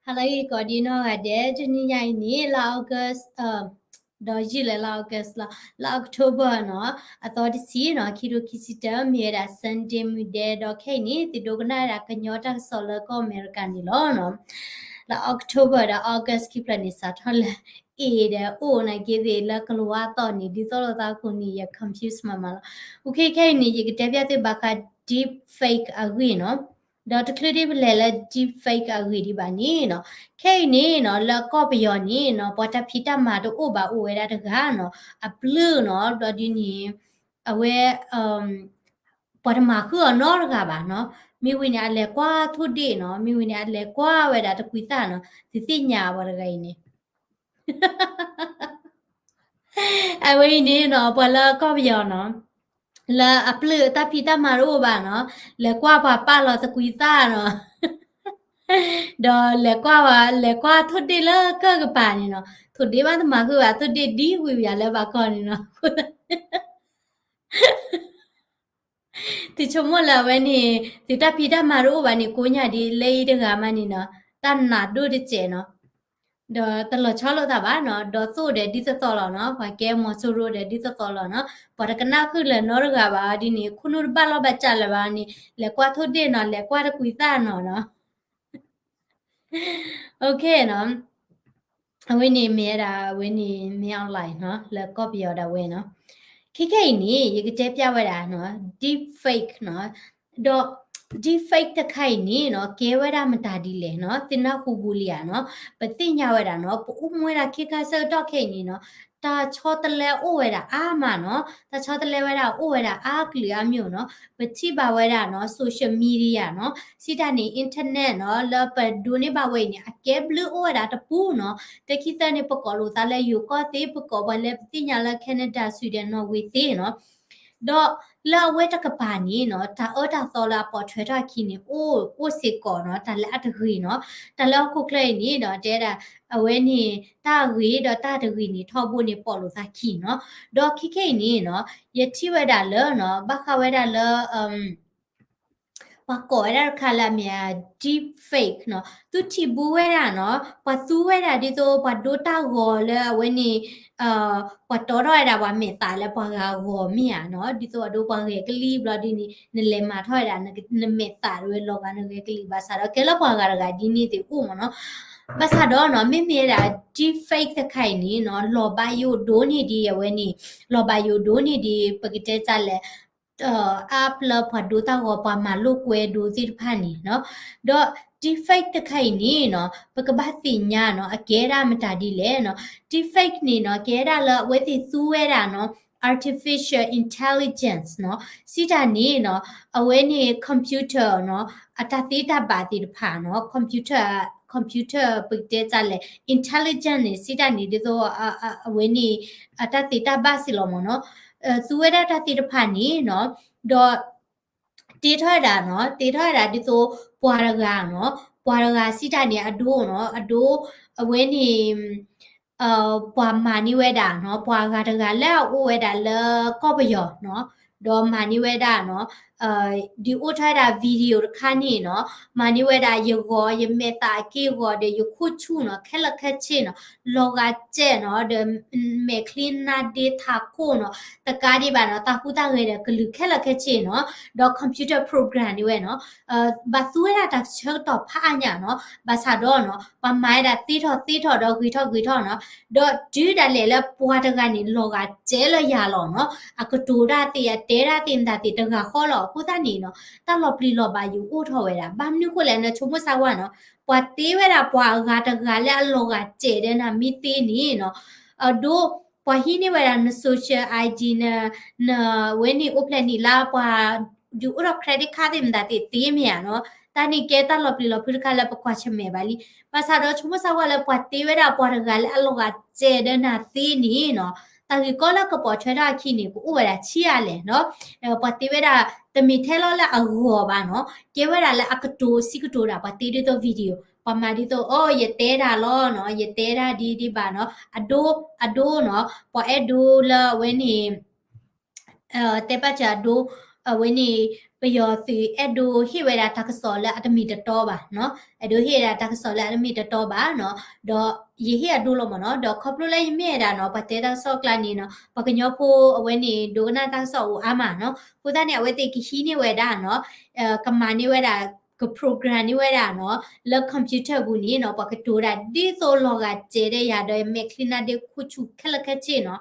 ဟါလၢအဂ့ၤကိးဒံနီၢ်ဂၤဒဲး, တနံၤညါအံၤန့ၣ် လါ August ဒီးယုၢ်လၢလါ August လီၤ, လါ October နီၤ, အသီတဆံနီၤ, ခံထိခံဆံတၢ မ့ၢ်ဝဲဒၣ် Sunday မုၢ်ဒဲး, ဒီးခဲအံၤန့ၣ် သုဒိကနၣ်ဝဲဒၣ်ကညီတၢ်ကစီၣ်လၢကီၢ်အမဲရကၤန့ၣ်လီၤနီၤ. လၢ October ဒီး August ခံဖျၢၣ်န့ၣ် စးထီၣ်လၢ A ဒီး O နာ်က့သ့ၣ်လၢကလၤဝါအသီန့ၣ် ဒ်သိးလိာ်သးအဃိန့ၣ် ယ confuse မးမးလီၤ. အူခဲ ခဲအံၤန့ၣ် ယကတဲပျၢ်သုဘၣ်ဃး deepfake အဂ့ၢ်နီၤ. ဒီးတချုးဒံးပလဲၤလၢ deepfake အဂ့ၢ်ဒံးဘၣ်န့ၣ်နီၤ, ခဲအံၤန့ၣ်နီၤ လၢကီၢ်ပယီၤန့ၣ်နီၤ ပှၤတၢ်ဖံးတၢ်မၤတအိၣ်ဘၣ် အိၣ်ဝဲဒၣ်တဂၤနီၤ, အပျုၢ်နီၤ, ဘျီဒ်န့ၣ် အဝဲ ပှၤတမၤဃုာ်အီၤနီတဂၤဘၣ်နီၤ. မ့ၢ်ဝံၤန့ၣ် အလဲၤကွၢ်ထိၣ်ဒ့ၣ်နီၤ, မ့ၢ်ဝံၤန့ၣ် အလဲၤကွၢ်ဝဲဒၣ်တကွံသၣ်နီၤ, သုသ့ၣ်ညါပှၤတဂၤအံၤန့ၣ် အဝဲအံၤန့ၣ်နီၤ ပှၤလၢကီၢ်ပယီၤနီၤ, လၢအပျုၢ်တၢ်ဖံးတၢ်မၤတအိၣ်ဘၣ်နီၤ, လဲၤကွၢ်ပှၤပာ်လီၤတကွံသၣ်နီၤ, ဒီးလဲၤကွၢ်ဝဲ လဲၤကွၢ်ထိၣ်ဒ့ၣ်လၢကၢၢ်ကပၤန့ၣ်နီၤ, ထိၣ်ဒ့ၣ်ဘၣ်တမၤဃုာ်ဘၣ် ထိၣ်ဒ့ၣ်ဒ်ဝံၤဝံၤလၢဘၣ်ကီၢ်န့ၣ်နီၤ. သုဆိကမိၣ်လၢအဝဲန့ၣ် သုတၢ်ဖံးတၢ်မၤတအိၣ်ဘၣ်န့ၣ် ကိးညါဒ်လၢအံၤတဂၤမးန့ၣ်နီၤ, တၢ်နးဒိၣ်တစဲးနီၤ, ဒီးတလီၤဆီလိာ်သးဘၣ်နီၤ, ဒီးသိၣ်ဒီးဒ်သိးသိးလီၤနီၤ, ပှၤကဲမီၤစိရိၤဒီးဒ်သိးသိးလီၤနီၤ, ပှၤတကနၣ်ဃုာ်လၢၤနီတဂၤဘၣ်ဒ်န့ၣ်, ခိၣ်နူာ်တဘၣ်လီၢ်ဘၣ်စးလၢၤဘၣ်န့ၣ်, လဲၤကွၢ်ထိၣ်ဒ့ၣ်နီၤ, လဲၤကွၢ်တကွံသၣ်နီၤနီၤ. အဝဲန့ၣ်မ့ၢ်ဝဲဒၣ် အဝဲန့ၣ် မ့ၢ် online နီၤ, လၢကီၢ်ပယီၤဒၣ်ဝဲနီၤ. ခဲခဲအံၤန့ၣ် ယကတဲပျၢ်ဝဲဒၣ်နီၤ deepfake နီၤ, ဒီး deepfake တခါအံၤန့ၣ်နီၤ ကဲဝဲဒၣ်မတၤဒ်လဲၣ်နီၤ, သုနၢ်ဟူဘူးလံဧါနီၤ, ပသ့ၣ်ညါဝဲဒၣ်နီၤ, ပအိၣ်မူဝဲဒၣ်ခ့ခါဆၢကတီၢ်ခဲအံၤန့ၣ်နီၤ, တၢ်ဆီတလဲအိၣ်ဝဲဒၣ်အါမးနီၤ, တၢ်ဆီတလဲဝဲဒၣ်အိၣ်ဝဲဒၣ်အါကလုာ်အါမျိုးနီၤ, ပထံၣ်ဘၣ်ဝဲဒၣ်နီၤ social media နီၤ, စံးတၢ်န့ၣ် internet နီၤ, လၢပဒိးန့ၢ်ဘၣ်ဝဲအံၤန့ၣ် အကဲဘျုးအိၣ်ဝဲဒၣ်တပူၤနီၤ, တခံသၢန့ၣ် ပကိးလိာ်သးလၢယိၤကီၢ်သ့, ပကိးပှၤလၢပသ့ၣ်ညါလၢ Canada, Sweden, Norway သ့နီၤ. ဒီးလၢအဝဲတကပၤန့ၣ်နီၤ, တၢ်အၢတၢ်သီလၢအပိာ်ထွဲထီၣ်အခံန့ၣ် အိၣ် အိၣ်စ့ၢ်ကီးနီၤ, တၢ်လၢအတဂ့ၤနီၤ, တၢ်လၢဟီၣ်ခိၣ်ချၢအံၤန့ၣ်ဒီး တဲဒၣ် အဝဲန့ၣ် တၢ်ဂ့ၤဒီးတၢ်တဂ့ၤန့ၣ် ထီဘိန့ၣ် ပိာ်လိာ်သးခံနီၤ. ဒီးခဲခဲအံၤန့ၣ်နီၤ, ယထံၣ်ဝဲဒၣ်လၢနီၤ, ဘၣ်ဃးဝဲဒၣ်လၢ ပှၤကိးဝဲဒၣ်တခါလၢအမ့ၢ် deepfake နီၤ, သုထံၣ်ဘူးဝဲဒၣ်နီၤ, ပှၤသူဝဲဒၣ်ဒ်သိးပှၤဒိတၢ်ဂီၤလၢအဝဲန့ၣ် ပှၤတီထီၣ်ဝဲဒၣ်ပှၤမဲာ်သးလၢပှၤဂၤဂီၤမ့ၢ်ဧါနီၤ, ဒ်သိးအဒိပှၤဂဲၤကလံၣ်ဘျီဒ်န့ၣ် နလဲၤမၤထီၣ်ဝဲဒၣ် နမဲာ်သးတဝဲလီၤဂာ်နဂဲၤကလံၣ် ဘၣ်ဆၣ်ဒီးကဲလၢပှၤဂၤတဂၤဒ်န့ၣ်သ့ၣ်အိၣ်မးနီၤ. ဘၣ်ဆၣ်ဒီးနီၤ မ့မ့ၢ်ဝဲဒၣ် deepfake တခါအံၤန့ၣ်နီၤ, လီၤဘၣ်ယိၣ်ဒိၣ်န့ၢ်ဒံးအဝဲန့ၣ်, လီၤဘၣ်ယိၣ်ဒိၣ်န့ၢ်ဒံး ပကတဲတၢ်လဲၣ် အါပျၢၤပှၤဒိတၢ်ဂီၤ ပှၤမၤလိာ်ကွဲဒိသ့ၣ်တဖၣ်န့ၣ်နီၤ. ဒီး deepfake တခါအံၤန့ၣ်နီၤ ပကဘၣ်သ့ၣ်ညါနီၤ အကဲဒၣ်မတၤဒ်လဲၣ်နီၤ. Deepfake န့ၣ်နီၤ ကဲဒၣ်လၢအဝဲသ့ၣ်သူဝဲဒၣ်နီၤ artificial intelligence နီၤ, စံးတၢ်န့ၣ်နီၤ အဝဲန့ၣ် computer နီၤ အတၢ်သ့တၢ်ဘၣ်သ့ၣ်တဖၣ်နီၤ, computer, computer ပကတဲတၢ်လဲၣ် intelligence န့ၣ် စံးတၢ်န့ၣ် ဒ်သိး အဝဲန့ၣ် အတၢ်သ့တၢ်ဘၣ်စ့ၢ်လီၤမးနီၤ, သူဝဲဒၣ်တၢ်သ့ၣ်တဖၣ်န့ၣ်နီၤ, ဒီး တ့ထီၣ်ဝဲဒၣ်နီၤ, တ့ထီၣ်ဝဲဒၣ်ဒ်သိးပှၤတဂၤနီၤ, ပှၤတဂၤစံးတၢ်န့ၣ် အဒိနီၤ, အဒိ အဝဲန့ၣ် ပှၤမၤန့ၢ်ဝဲဒၣ်နီၤ, ပှၤဂၤတဂၤလၢအအိၣ်ဝဲဒၣ်လၢကီၢ်ပယီၤနီၤ, ဒီးမၤန့ၢ်ဝဲဒၣ်နီၤ, ဒုးအိၣ်ထီၣ်ဝဲဒၣ် video တခါန့ၣ်နီၤ, မၤန့ၢ်ဝဲဒၣ်ယဂီၤ ယမဲာ်သးအက့ၢ်အဂီၤဒီးယခိၣ်ဆူၣ်နီၤ, ခဲလၢာ်ခဲဆ့နီၤ, လီၤဂာ်စဲးနီၤ, ဒီးမဲာ်ချံနါဒ့ထးခိၣ်နီၤ, တကးဒံးဘၣ်နီၤ, တၢ်ဟူးတၢ်ဂဲၤဒီးကလုာ်ခဲလၢာ်ခဲဆ့နီၤ, ဒီး computer program န့ၣ်ဝဲနီၤ, ဘၣ်သူဝဲဒၣ်တၢ်ဆၢကတီၢ်ဖးအါညါနီၤ, ဘၣ်ဆၣ်ဒီးနီၤ, ပှၤမၤဝဲဒၣ်သ့ထီၣ်သ့ထီၣ်ဒီးဂ့ၤထီၣ်ဂ့ၤထီၣ်နီၤ, ဒီးတုၤဒၣ်လဲာ်လၢပှၤတဂၤန့ၣ် လီၤဂာ်စဲးလၢယၤလီၤနီၤ, အကတိၤတၢ်သ့ၣ် အတဲတၢ်သ့ၣ်မတၤသ့ၣ်တဂၤဃီလီၤ. အဃိသတးန့ၣ်နီၤ, တၢ်လီၤပျံၤလီၤဘၣ်ယိၣ်အိၣ်ထီၣ်ဝဲဒၣ်, ဘၣ်မနုၤဃိလဲၣ် နဆိကမိၣ်စၢ်ဝဲနီၤ, ပှၤတ့ဝဲဒၣ်ပှၤအဂၤတဂၤလၢအလီၤဂာ်စဲးဒီးနၤမ့ၢ်သ့န့ၣ်နီၤ, အဒိ ပှၤဟံးန့ၢ်ဝဲဒၣ်န social ID န နဝဲန့ၣ်အိၣ်ဖျဲၣ်နံၣ်လါ ပှၤဒုးအိၣ်ထီၣ် credit card သ့ၣ်မတၤသ့ၣ်သ့မ့ၢ်ဧါနီၤ, တၢ်န့ၣ်ကဲတၢ်လီၤပျံၤလီၤဖုးတခါလၢပကွၢ်ဆၢၣ်မဲာ်ဘၣ်လံ. ဘၣ်ဆၣ်ဒီးဆိကမိၣ်စၢ်ဝဲလၢပှၤတ့ဝဲဒၣ်ပှၤတဂၤလၢအလီၤဂာ်စဲးဒီးနၤသ့န့ၣ်နီၤ, တၢ်ဂ့ၢ်ကီလၢကပိာ်ထွဲထီၣ်အခံန့ၣ် ကအိၣ်ဝဲဒၣ်ဆံးအါလဲၣ်နီၤ, ပှၤတ့ဝဲဒၣ် တမ့ၢ်ထဲလီၤလၢအဂီၤဘၣ်နီၤ, ကဲဝဲဒၣ်လၢအကတိၤစံးကတိၤတၢ် ပှၤတ့ဒ်သိး video ပှၤမၤဒ်သိး အိ ယတဲဒၣ်လီၤနီၤ, ယတဲဒၣ်ဒ်ဒ်ဘၣ်နီၤ, အဒိ အဒိနီၤ, ပှၤအဲၣ်ဒိးလၢအဝဲန့ၣ် တဲဘၣ်စၢၤအဒိ အဝဲန့ၣ် ပယီၤသုးအဲၣ်ဒိးဟ့ၣ်ဝဲဒၣ်တၢ်ကစီၣ်လၢအတမ့ၢ်တတီဘၣ်နီၤ, အဲၣ်ဒိးဟ့ၣ်ဝဲဒၣ်တၢ်ကစီၣ်လၢအတမ့ၢ်တတီဘၣ်နီၤ, ဒီးယဟ့ၣ်အဒိလီၤမ့ၢ်နီၤ, ဒီးခီဖျိလၢယမ့ၢ်ဝဲဒၣ်နီၤ ပှၤတဲတၢ်ကစီၣ်အကျါန့ၣ်နီၤ ပှၤကညီဖိအဝဲန့ၣ် ဒိကနၣ်တၢ်ကစီၣ်အိၣ်အါမးနီၤ, အဃိသတးန့ၣ် အဝဲသ့ၣ်ကဟံးန့ၢ်ဝဲဒၣ်နီၤ ကမၤန့ၢ်ဝဲဒၣ် က program န့ၢ်ဝဲဒၣ်နီၤ လၢ computer ပူၤန့ၣ်နီၤ ပှၤကတိၤဒၣ်ဒ်သိးလီၤဂာ်စဲးဒီးယၤဒီးမဲာ်ချံနါဒ့ခိၣ်ဆူၣ်ခဲလၢာ်ခဲဆ့နီၤ,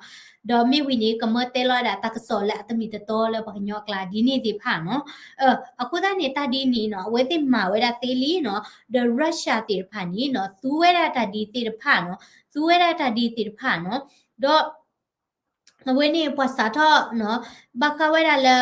ဒီးမ့ၢ်ဝံၤန့ၣ် ကမၢတဲလီၤဝဲဒၣ်တၢ်ကစီၣ်လၢအတမ့ၢ်တတီလၢပှၤကညီအကျါဒ်န့ၣ်သ့ၣ်တဖၣ်နီၤ, အဃိသတးန့ၣ် တၢ်ဒ်န့ၣ်နီၤ အဝဲသ့ၣ်မၤဝဲဒၣ်သ့လံနီၤ, ဒီး Russia သ့ၣ်တဖၣ်န့ၣ်နီၤ သူဝဲဒၣ်တၢ်ဒ်သ့ၣ်တဖၣ်နီၤ, သူဝဲဒၣ်တၢ်ဒ်သ့ၣ်တဖၣ်နီၤ, ဒီး အဝဲန့ၣ်ပှၤစးထီၣ်နီၤ ဘၣ်ဃးဝဲဒၣ်လၢ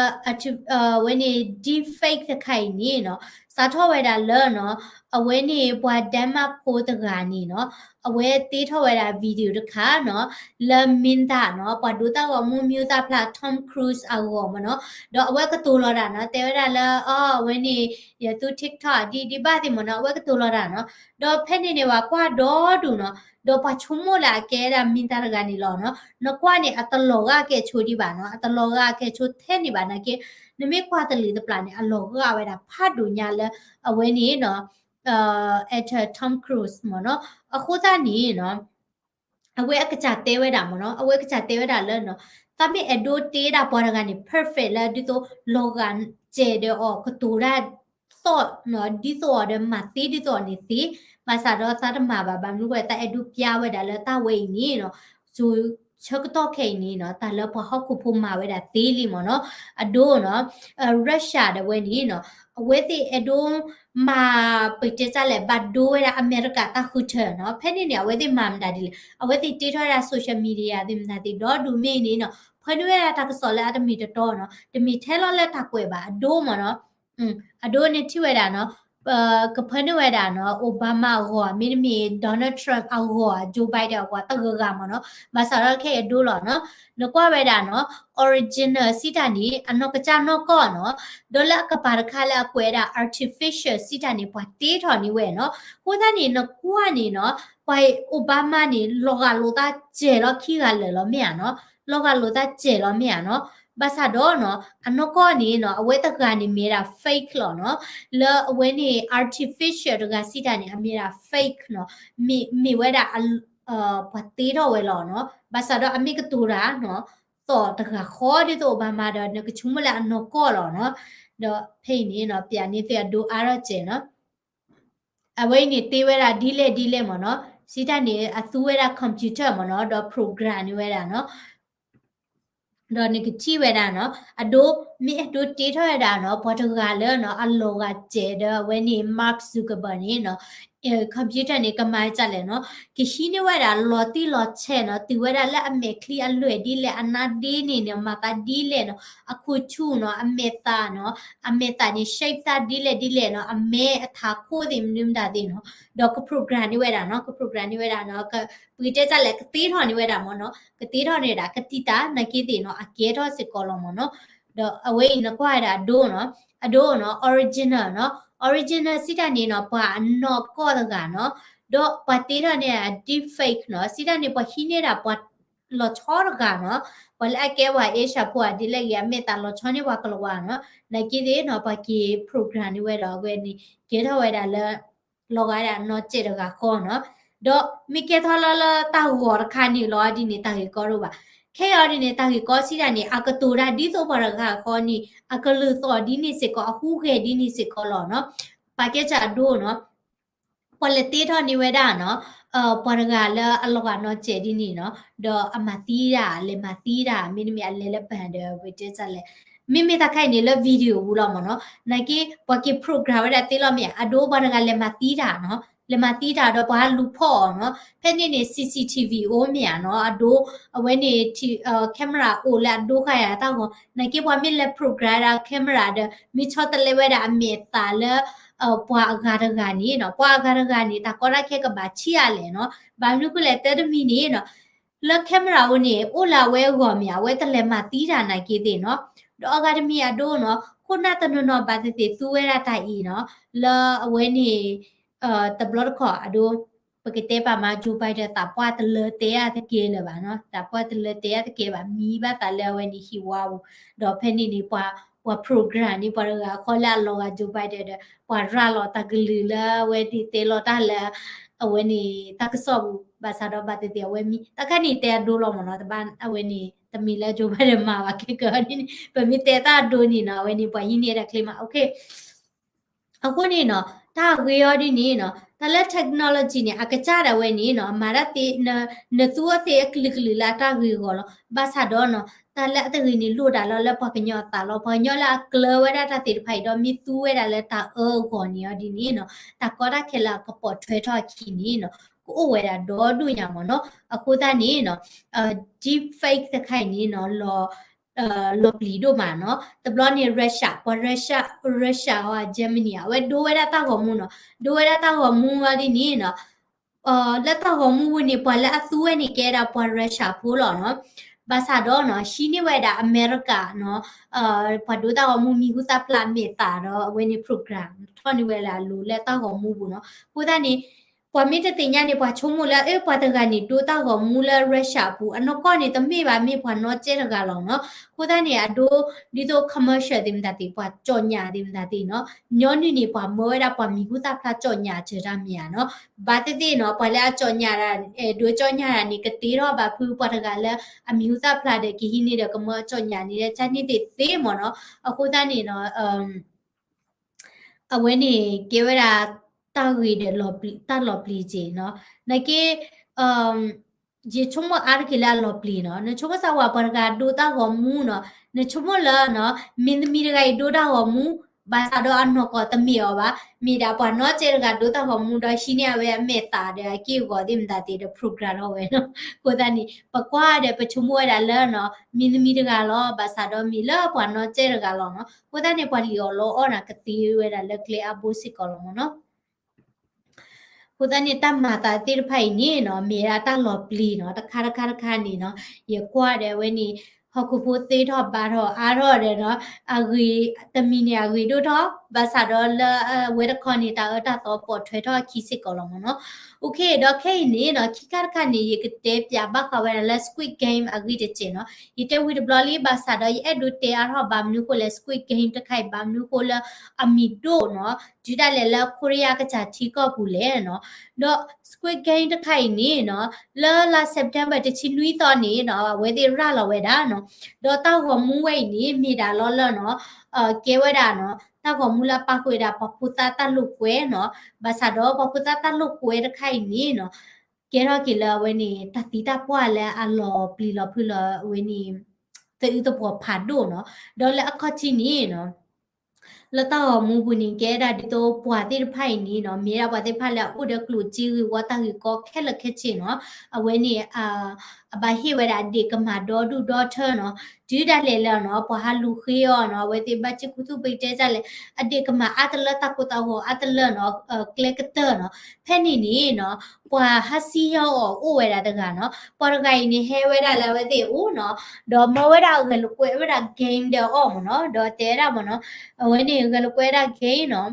အဝဲန့ၣ် deepfake တခါအံၤန့ၣ်နီၤ စးထီၣ်ဝဲဒၣ်လၢနီၤ အဝဲန့ၣ်ပှၤ Denmark ဖိတဂၤန့ၣ်နီၤ အဝဲတ့ထီၣ်ဝဲဒၣ် video တခါနီၤ လၢမင်းသားနီၤ ပှၤဒိးသးဂီၤမူ မျိုးသားဖျား Tom Cruise အဂီၢ်မ့ၢ်နီၤ, ဒီးအဝဲကတိၤလီၤတၢ်နီၤ တဲဝဲဒၣ်လၢ အီ အဝဲန့ၣ် ယသူ TikTok ဒ်ဒ်ဘၣ်သ့ၣ်မ့ၢ်နီၤ အဝဲကတိၤလီၤတၢ်နီၤ, ဒီးဖဲန့ၣ်န့ၣ် ပှၤကွၢ်ဒီဒူၣ်နီၤ ဒီးပှၤဆိကမိၣ်လၢအကဲဒၣ် မင်းသား တဂၤန့ၣ်လီၤနီၤ, နကွၢ်န့ၣ် အတလီၤဂာ်ကဲဆိဒံးဘၣ်နီၤ အတလီၤဂာ်ကဲဆိထဲန့ၣ်ဘၣ်နာ်က့, နမ့ၢ်ကွၢ်တလံၤတပျၢ်န့ၣ် အလီၤဂာ်ဝဲဒၣ်ဖးဒိၣ်ညါလၢ အဝဲန့ၣ်နီၤ actor Tom Cruise မ့ၢ်နီၤ, အဃိသတးန့ၣ်နီၤ အဝဲအကစၢ်တဲဝဲဒၣ်မ့ၢ်နီၤ အဝဲကစၢ်တဲဝဲဒၣ်လၢနီၤ သးမ့ၢ်အဲၣ်ဒိးတ့ဒၣ်ပှၤတဂၤန့ၣ် perfect လၢဒ်သိးလီၤဂာ်စဲးဒီးအီၤကတိၤတၢ်သီၣ်နီၤ ဒ်သိးအီၤဒီးမၤသ့ဒ်သိးအီၤန့ၣ်သ့, ဘၣ်ဆၣ်ဒီးသးတမၤဘၣ် ဘၣ်မနုၤဃိသးအဲၣ်ဒိးပျါဝဲဒၣ်လၢတၢ်ဝဲအံၤန့ၣ်နီၤ ဆၢကတီၢ်ခဲအံၤန့ၣ်နီၤ တၢ်လၢပှၤဟီၣ်ခိၣ်ဖိမၤဝဲဒၣ်သ့လံမ့ၢ်နီၤ, အဒိနီၤ Russia ဒီးဝဲန့ၣ်နီၤ အဝဲသ့ၣ်အဲၣ်ဒိးမၤ ပတဲတၢ်လဲၣ် ဘၣ်ဒိဝဲဒၣ်အမဲရကၤတၢ်ဃုထၢနီၤ, ဖဲန့ၣ်န့ၣ် အဝဲသ့ၣ်မၤမတၤဒ်လဲၣ် အဝဲသ့ၣ်တ့ထီၣ်ဝဲဒၣ် social media သ့ၣ်မတၤသ့ၣ် ဒီဒူၣ်မ့ၢ်န့ၣ်နီၤ ဖၢနုာ်ဝဲဒၣ်တၢ်ကစီၣ်လၢအတမ့ၢ်တတီနီၤ တမ့ၢ်ထဲလီၤလၢတၢ်ကွဲးဘၣ် အဒိမ့ၢ်နီၤ အဒိန့ၣ်ထံၣ်ဝဲဒၣ်နီၤ ကဖၢနုာ်ဝဲဒၣ်နီၤ Obama အဂီၢ် မ့တမ့ၢ် Donald Trump အဂီၢ် Joe Biden အဂီၢ် တဂၤဂၤမ့ၢ်နီၤ, ဘၣ်ဆၣ်ဒီးခဲအံၤအဒိလီၤနီၤ, နကွၢ်ဝဲဒၣ်နီၤ original စံးတၢ်န့ၣ် အနီၢ်ကစၢ်နီၢ်ကီၢ်နီၤ, ဒီးလၢအကပၤတခါလၢအကွဲးဒၣ် artificial စံးတၢ်န့ၣ် ပှၤတ့ထီၣ်န့ၢ်ဝဲနီၤ, အဃိသတးန့ၣ် နကွၢ်န့ၣ်နီၤ ပှၤ Obama န့ၣ် လီၤဂာ်လိာ်သးစဲးလီၤခံဂၤလၢာ်လီၤမ့ၢ်ဧါနီၤ, လီၤဂာ်လိာ်သးစဲးလီၤမ့ၢ်ဧါနီၤ, ဘၣ်ဆၣ်ဒီးနီၤ အနီၢ်ကီၢ်န့ၣ်နီၤ အဝဲတဂၤန့ၣ်မ့ၢ်ဒၣ် fake လီၤနီၤ, လၢအဝဲန့ၣ် artificial တဂၤစံးတၢ်န့ၣ် အမ့ၢ်ဒၣ် fake နီၤ, မ့ၢ် မ့ၢ်ဝဲဒၣ် ပှၤတ့ထီၣ်ဝဲလီၤနီၤ, ဘၣ်ဆၣ်ဒီးအမ့ၢ်ကတိၤတၢ်နီၤ သီၣ်တဂၤဃီဒ်သိး Obama ဒီး နကဆိကမိၣ်လၢအနီၢ်ကီၢ်လီၤနီၤ, ဒီးဖဲအံၤန့ၣ်နီၤ ပျးန့ၢ်သုအဒိအါထီၣ်စဲးနီၤ အဝဲအံၤန့ၣ်တ့ဝဲဒၣ်ဒ်လဲၣ်ဒ်လဲၣ်မ့ၢ်နီၤ, စံးတၢ်န့ၣ် အသူဝဲဒၣ် computer မ့ၢ်နီၤ, ဒီး program န့ၢ်ဝဲဒၣ်နီၤ, ဒီးနကထံၣ်ဝဲဒၣ်နီၤ, အဒိ မ့ၢ်အဲၣ်ဒိးတ့ထီၣ်ဝဲဒၣ်နီၤ, ပှၤတဂၤလၢနီၤ အလီၤဂာ်စဲးဒီးအဝဲန့ၣ် Mark Zuckerberg န့ၣ်နီၤ, computer န့ၣ် ကမၤဒ်လဲၣ်နီၤ, ကဟံးန့ၢ်ဝဲဒၣ်လီၤတံၢ်လီၤဆဲးနီၤ, တုၤဝဲဒၣ်လၢအမဲာ်ချံအလွဲၢ်ဒ်လဲၣ်, အနါဒ့န့ၣ်နီၤ မၤသးဒ်လဲၣ်နီၤ, အခိၣ်ဆူၣ်နီၤ, အမဲာ်သၣ်နီၤ, အမဲာ်သၣ်န့ၣ် shape သးဒ်လဲၣ်ဒ်လဲၣ်နီၤ, အမဲအထးခိၣ်သ့ၣ်မနုၤမတၤသ့ၣ်နီၤ, ဒီးက program န့ၢ်ဝဲဒၣ်နီၤ, က program န့ၢ်ဝဲဒၣ်နီၤ, ပကတဲတၢ်လဲၣ် ကတ့ထီၣ်န့ၢ်ဝဲဒၣ်မ့ၢ်နီၤ, ကတ့ထီၣ်န့ၢ်ဝဲဒၣ် ကတံာ်တာ် နာ်က့သ့ၣ်နီၤ, အကဲထီၣ်စ့ၢ်ကီးလီၤမ့ၢ်နီၤ, ဒီးအဝဲအံၤနကွၢ်ဝဲဒၣ်အဒိနီၤ, အဒိနီၤ original နီၤ, original စံးတၢ်န့ၣ်နီၤ ပှၤအနီၢ်ကီၢ်တဂၤနီၤ, ဒီးပှၤတ့ထီၣ်န့ၢ် deepfake နီၤ, စံးတၢ်န့ၣ် ပှၤဟံးန့ၢ်ဒၣ်ပှၤလီၤဆီတဂၤနီၤ, ပှၤလၢအကဲပှၤ Asia ဖိဧါ ဒ်လဲၣ်ဂ့ၤ အမဲာ်သၣ်လီၤဆီန့ၢ်ပှၤကလၤဝါနီၤ, နာ်က့သ့ၣ်နီၤ ပှၤက့ၤ program န့ၢ်ဝဲဒီးအဝဲန့ၣ် ကဲထီၣ်ဝဲဒၣ်လၢ လီၤဂာ်ဒၣ်နီၢ်စဲးတဂၤဃီနီၤ, ဒီးမ့ၢ်ကဲထီၣ်လၢလၢတၢ်ဂီၤတခါန့ၣ်လီၤဒ်န့ၣ် တၢ်ဂ့ၢ်ကီဒိၣ်ဘၣ်, ခဲအံၤဒ်န့ၣ် တၢ်ဂ့ၢ်ကီစံးတၢ်န့ၣ် အကတိၤတၢ်ဒ်သိးပှၤတဂၤဃီန့ၣ် အကလုၢ်သီၣ်ဒ်န့ၣ်စ့ၢ်ကီး အဟူးဂဲၤဒ်န့ၣ်စ့ၢ်ကီးလီၤနီၤ, ပာ်ကဲစၢ်အဒိနီၤ ပှၤလဲၤတ့ထီၣ်န့ၢ်ဝဲဒၣ်နီၤ, ပှၤတဂၤလၢအလီၤဂာ်နီၢ်စဲးဒ်န့ၣ်နီၤ, ဒီးအမၤသံတၢ် လဲၤမၤသံတၢ် မ့တမ့ၢ်အလဲၤလၢပှၤဒီး ဝဲတဲစၢ်လဲၣ်, မ့မ့ၢ်တၢ်ခါအံၤန့ၣ်လၢ video ပူၤလီၤမ့ၢ်နီၤ, နာ်က့ ပှၤက့ၤ program ဝဲဒၣ်သ့လီၤမ့ၢ်ဧါ, အဒိပှၤတဂၤလဲၤမၤသံတၢ်နီၤ, လဲၤမၤသံတၢ်ဒီးပှၤလူၤဖီၣ်အီၤနီၤ, ဖဲန့ၣ်န့ၣ် CCTV အိၣ်မ့ၢ်ဧါနီၤ, အဒိ အဝဲန့ၣ် camera အိၣ်လၢအဒိဃာ်ယၤတၢ်ဂီၤ, နာ်က့ပှၤမ့ၢ်လဲၤ program ဒၣ် camera ဒီး မ့ၢ်ဆီတလဲဝဲဒၣ်အမဲာ်သးလၢ ပှၤအဂၤတဂၤန့ၣ်နီၤ, ပှၤအဂၤတဂၤန့ၣ် တၢ်ကီတၢ်ခဲကဘၣ်ဆံးအါလဲၣ်နီၤ, ဘၣ်မနုၤဃိလဲၣ် တၢ်တမံၤန့ၣ်နီၤ လၢ camera အိၣ်န့ၣ် အိၣ်လၢအဝဲအဂီၢ်မ့ၢ် အဝဲတလဲၤမၤသံတၢ်နာ်က့သ့ၣ်နီၤ, ဒီးအဂၤတမံၤအဒိနီၤ ခိၣ်နၢ်တနီၤနီၤဘၣ်သ့ၣ်သ့ၣ်သူဝဲဒၣ်တၢ်အံၤနီၤ, လၢအဝဲန့ၣ် တဘျီတခီၣ်အဒိ ပကတဲပာ်မး Joe Biden သးပှၢ်တလၢတဲအါတကဲလၢၤဘၣ်နီၤ, သးပှၢ်တလၢတဲအါတကဲဘၣ် မံဘၣ်သးလၢအဝဲန့ၣ်ဟံၣ်ဝါပူၤ, ဒီးဖဲန့ၣ်န့ၣ် ပှၤ ပှၤ program န့ၣ် ပှၤတဂၤဃီလၢအလီၤဂာ် Joe Biden ဒီး ပှၤရၤလီၤတၢ်ကလုၢ်လၢအဝဲသ့ၣ်တဲလီၤတၢ်လၢ အဝဲန့ၣ်တၢ်ကစီၣ်ပူၤ ဘၣ်ဆၣ်ဒီးဘၣ်သ့ၣ်သ့ၣ်အဝဲမံ တၢ်ခါန့ၣ်တဲအဒိလီၤမ့ၢ်နီၤ တဘၣ်အဝဲန့ၣ် တမ့ၢ်လၢ Joe Biden မၤဘၣ်ခဲကၢန့ၣ် ပမ့ၢ်တဲတၢ်အဒိန့ၣ်နီၤ အဝဲန့ၣ် ပှၤဟံးန့ၢ်ဒၣ်ချ့မး အဃိန့ၣ်နီၤ တၢ်ဂ့ၤအီၤဒ်န့ၣ်နီၤ တၢ်လၢ technology န့ၣ် အကစၢ်ဒၣ်ဝဲန့ၣ်နီၤ မၤတၢ်သ့ နသူအီၤသ့အကလုာ်ကလုာ်လၢအတၢ်ဂ့ၤအဂီၢ်လီၤ ဘၣ်ဆၣ်ဒီးနီၤ တၢ်လၢအတဂ့ၤန့ၣ် လိၣ်တၢ်လီၤလၢပှၤကညီအသးလီၤ ပှၤကညီလၢအကျၢၤဝဲဒၣ်တၢ်သ့ၣ်တဖၣ်အံၤဒီး မ့ၢ်သူဝဲဒၣ်လၢတၢ်အၢအဂီၢ်န့ၣ်အီၤဒ်န့ၣ်နီၤ တၢ်ကီတၢ်ခဲလၢအကပိာ်ထွဲထီၣ်အခံန့ၣ်နီၤ ကအိၣ်ဝဲဒၣ်ဒီဒိၣ်ညါမ့ၢ်နီၤ အဃိသတးန့ၣ်နီၤ deepfake တခါအံၤန့ၣ်နီၤ လီၤပျံၤဒိၣ်မးနီၤ တဘျီန့ၣ် Russia ပှၤ Russia Russia အီၤ Germany အဝဲဒိဝဲဒၣ်တၢ်ဂီၤမူနီၤ ဒိဝဲဒၣ်တၢ်ဂီၤမူအီၤဒ်န့ၣ်နီၤ လၢတၢ်ဂီၤမူပူၤန့ၣ် ပှၤလၢအသူဝဲန့ၣ်ကဲဒၣ်ပှၤ Russia ဖိလီၤနီၤ ဘၣ်ဆၣ်ဒီးနီၤ ဟံးန့ၢ်ဝဲဒၣ်အမဲရကၤနီၤ ပှၤဒိတၢ်ဂီၤမူမံၤဟူသၣ်ဖျါအမဲာ်သၣ်ဒီးအဝဲန့ၣ် program ထီၣ်န့ၢ်ဝဲလၢအလိၤလၢတၢ်ဂီၤမူပူၤနီၤ အဃိသတးန့ၣ် ပှၤမ့ၢ်တသ့ၣ်ညါန့ၣ် ပှၤဆိကမိၣ်လၢ အၢ ပှၤတဂၤန့ၣ် ဒိတၢ်ဂီၤမူလၢ Russia ပူၤ အနီၢ်ကီၢ်န့ၣ် တမ့ၢ်ဘၣ် မ့ၢ်ပှၤနီၢ်ကဲတဂၤလီၤနီၤ အဃိသတးန့ၣ် အဒိ ဒ်သိး commercial သ့ၣ်မတၤသ့ၣ် ပှၤကၠီၣ်ညၣ်သ့ၣ်မတၤသ့ၣ်နီၤ ညီနုၢ်န့ၣ် ပှၤမၢဝဲဒၣ်ပှၤမံၤဟူသၣ်ဖျါကၠီၣ်ညၣ်စၢၤတၢ်မ့ၢ်ဧါနီၤ ဘၣ်သ့ၣ်သ့ၣ်နီၤ ပှၤလၢအကၠီၣ်ညၣ်ဒၣ် ဒိကၠီၣ်ညၣ်ဒၣ်န့ၣ် ကတ့ထီၣ်ဘၣ်ဖုပှၤတဂၤလၢအမံၤဟူသၣ်ဖျါဒီး ကဟံးန့ၢ်ဒီးကမၢကၠီၣ်ညၣ်န့ၣ် တၢ်န့ၣ်သ့ၣ်သ့မ့ၢ်နီၤ အဃိသတးန့ၣ်နီၤ အဝဲန့ၣ်ကဲဝဲဒၣ် တၢ်ဂ့ၤဒီးတၢ်လီၤပျံၤက့ၤနီၤ နာ်က့ ယဆိကမိၣ်အါတက့ၢ်လၢအလီၤပျံၤနီၤ နဆိကမိၣ်စၢ်ဝဲပှၤတဂၤဒိတၢ်ဂီၤမူနီၤ နဆိကမိၣ်လၢနီၤ မင်းသမီးတဂၤအံၤဒိတၢ်ဂီၤမူ ဘၣ်ဆၣ်ဒီးအနီၢ်ကီၢ်တမ့ၢ်အီၤဘၣ် မ့ၢ်ဒၣ်ပှၤနီၢ်ကဲတဂၤဒိတၢ်ဂီၤမူဒီးဟံးန့ၢ်အဝဲအမဲာ်သၣ်ဒီးအက့ၢ်အဂီၤသ့ၣ်မတၤသ့ၣ်ဒီး program ထီၣ်ဝဲနီၤ အဃိသတးန့ၣ် ပကွၢ်ဒီးပဆိကမိၣ်ဝဲဒၣ်လၢနီၤ မင်းသမီးတဂၤလီၤ ဘၣ်ဆၣ်ဒီးမ့ၢ်လၢပှၤနီၢ်ကဲတဂၤလီၤနီၤ အဃိသတးန့ၣ် ပှၤလံၣ်အီၣ်လီအီၣ်န့ၣ် ကသ့ဝဲဒၣ်လၢကျဲအါဘိစ့ၢ်ကီးလီၤမ့ၢ်နီၤ အဃိသတးန့ၣ် တၢ်မၤသးသ့ၣ်တဖၣ်အံၤန့ၣ်နီၤ မ့ၢ်ဝဲဒၣ်တၢ်လီၤပျံၤနီၤ တခါတခါတခါန့ၣ်နီၤ ယကွၢ်ဒီးအဝဲန့ၣ် ဟီၣ်ခိၣ်ဖိသ့ထီၣ်ဘါထီၣ်အါထီၣ်ဒီးနီၤ အဂ့ၤ တမံၤန့ၣ်အဂ့ၤဒိၣ်ထီၣ် ဘၣ်ဆၣ်ဒီးလၢအဝဲတခီန့ၣ် တၢ်အၢတၢ်သီပိာ်ထွဲထီၣ်အခံစ့ၢ်ကီးလီၤမ့ၢ်နီၤ OK ဒီးခဲအံၤန့ၣ်နီၤ ခံခါတခါန့ၣ် ယကတဲပၠးဘၣ်ဃးဝဲဒၣ်လၢ Squid Game အဂ့ၢ်တစဲးနီၤ ယတဲဝံၤတဘျီလံ ဘၣ်ဆၣ်ဒီးယအဲၣ်ဒိးတဲအါထီၣ် ဘၣ်မနုၤဃိလဲၣ် Squid Game တခါအံၤ ဘၣ်မနုၤဃိလၢအမံၤဒိၣ်နီၤ တုၤဒၣ်လဲာ်လၢခိရံယါကစၢ်ထံကီၢ်ပူၤလဲၣ်နီၤ ဒီး Squid Game တခါအံၤန့ၣ်နီၤ လၢလါ September တဆံနွံသီန့ၣ်နီၤ အဝဲသ့ၣ်ရၤလီၤဝဲဒၣ်နီၤ ဒီးတၢ်ဂီၤမူဝဲအံၤန့ၣ် မ့ၢ်ဒၣ်လီၤလၢနီၤ ကဲဝဲဒၣ်နီၤ တၢ်ဂီၤမူလၢအပာ်ဃုာ်ဝဲဒၣ်ပှၤဖိသၣ်တၢ်လိာ်ကွဲနီၤ ဘၣ်ဆၣ်ဒီးပှၤဖိသၣ်တၢ်လိာ်ကွဲတခါအံၤန့ၣ်နီၤ ကဲထီၣ်က့ၤလၢအဝဲန့ၣ် တၢ်သံတၢ်ပှၢ်လၢအလီၤပျံၤလီၤဖုးလၢအဝဲန့ၣ် သအုးသပှီၤဖးဒိၣ်နီၤ ဒီးလၢအခီၣ်ထံးန့ၣ်နီၤ လၢတၢ်ဂီၤမူပူၤန့ၣ် ကဲဒၣ်ဒ်သိးပှၤသ့ၣ်တဖၣ်အံၤန့ၣ်နီၤ မ့ၢ်ဒၣ်ပှၤသ့ၣ်တဖၣ်လၢအအိၣ်ဒီးကျိၣ်စ့ဂ့ၢ်ဝီတၢ်ဂ့ၢ်ကီခဲလၢာ်ခဲဆ့နီၤ အဝဲန့ၣ် အဘၣ်ဟ့ၣ်ဝဲဒၣ်အဒ့ၣ်ကမၢ်ဒီဒူၣ်ဒီထၢနီၤ တုၤဒၣ်လဲာ်လၢနီၤ ပှၤဟးလူၤဃ့အီၤနီၤ အဝဲသ့ၣ်ဘၣ်စံၣ်ခူသူၣ်ပကတဲဒ်လဲၣ် အဒ့ၣ်ကမၢ်အါတလၢတၢ်ကိၢ်တၢ်ဂီၤအါတလၢနီၤ ကျဲကတၢၢ်နီၤ ဖဲန့ၣ်န့ၣ်နီၤ ပှၤဟးစံၣ်ညီၣ်အီၤအိၣ်ဝဲဒၣ်တဂၤနီၤ ပှၤတဂၤအံၤန့ၣ်ဟဲဝဲဒၣ်လၢအဝဲသ့ၣ်အအိၣ်နီၤ ဒီးမၢဝဲဒၣ်ဂဲၤလိာ်ကွဲဝဲဒၣ် game ဒီးအီၤမ့ၢ်နီၤ ဒီးတဲဝဲဒၣ်မ့ၢ်နီၤ အဝဲန့ၣ်ဂဲၤလိာ်ကွဲဝဲဒၣ် game နီၤ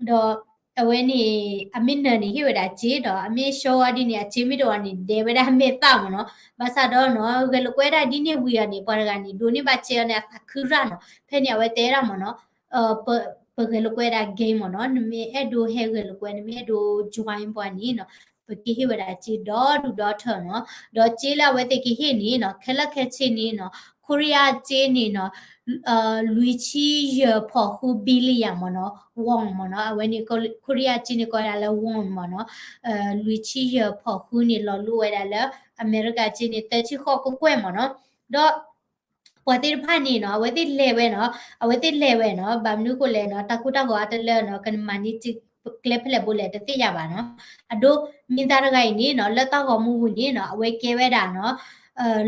ဒီး အဝဲန့ၣ် အမ့ၢ်နၢၤန့ၣ်ဟ့ၣ်ဝဲဒၣ်စ့ဒီး အမ့ၢ်ဆှီဝဲဒ်န့ၣ် အစ့မ့ၢ်တအိၣ်န့ၣ် ဒဲးဝဲဒၣ်မဲာ်သၣ်မ့ၢ်နီၤ ဘၣ်ဆၣ်ဒီးနီၤ ဂဲၤလိာ်ကွဲဒၣ်ဒ်န့ၣ်ဝံၤအီၤန့ၣ် ပှၤတဂၤန့ၣ် ဒိးန့ၢ်ဘၣ်စ့အီၤန့ၣ် အသးခုရၣ်နီၤ ဖဲန့ၣ်အဝဲတဲဒၣ်မ့ၢ်နီၤ ပဂဲၤလိာ်ကွဲဒၣ် game မ့ၢ်နီၤ နမ့ၢ်အဲၣ်ဒိးဟဲဂဲၤလိာ်ကွဲ နမ့ၢ်အဲၣ်ဒိး join ပှၤန့ၣ်နီၤ ပကဟ့ၣ်ဝဲဒၣ်စ့ဒီဒူၣ်ဒီထၢနီၤ ဒီးစ့လၢအဝဲသ့ၣ်ကဟ့ၣ်န့ၣ်နီၤ ခဲလၢာ်ခဲဆ့န့ၣ်နီၤ ခိရံယါစ့န့ၣ်နီၤ လွံၢ်ဆံယဲၢ်ဖီၣ်ဃု billion မ့ၢ်နီၤ won မ့ၢ်နီၤ အဝဲန့ၣ် ခိရံယါစ့န့ၣ်ကိးဝဲဒၣ်လၢ won မ့ၢ်နီၤ လွံၢ်ဆံယဲၢ်ဖီၣ်ဃုန့ၣ် လီၤလိဝဲဒၣ်လၢ အမဲရကၤစ့န့ၣ် သၢဆံဃိးကကွဲၢ်မ့ၢ်နီၤ ဒီး ပှၤသ့ၣ်တဖၣ်န့ၣ်နီၤ အဝဲသ့ၣ်လဲၤဝဲနီၤ အဝဲသ့ၣ်လဲၤဝဲနီၤ ဘၣ်မနုၤဃိလဲၣ်နီၤ တၢ်ကိၢ်တၢ်ဂီၤအါတလၢနီၤ ကမၤန့ၢ်ကျဲဖဲလဲၣ်ဘိလဲၣ် တသ့ၣ်ညါဘၣ်နီၤ အဒိ မ့ၢ်သးတဂၤအံၤန့ၣ်နီၤ လၢတၢ်ဂီၤမူပူၤန့ၣ်နီၤ အဝဲကဲဝဲဒၣ်နီၤ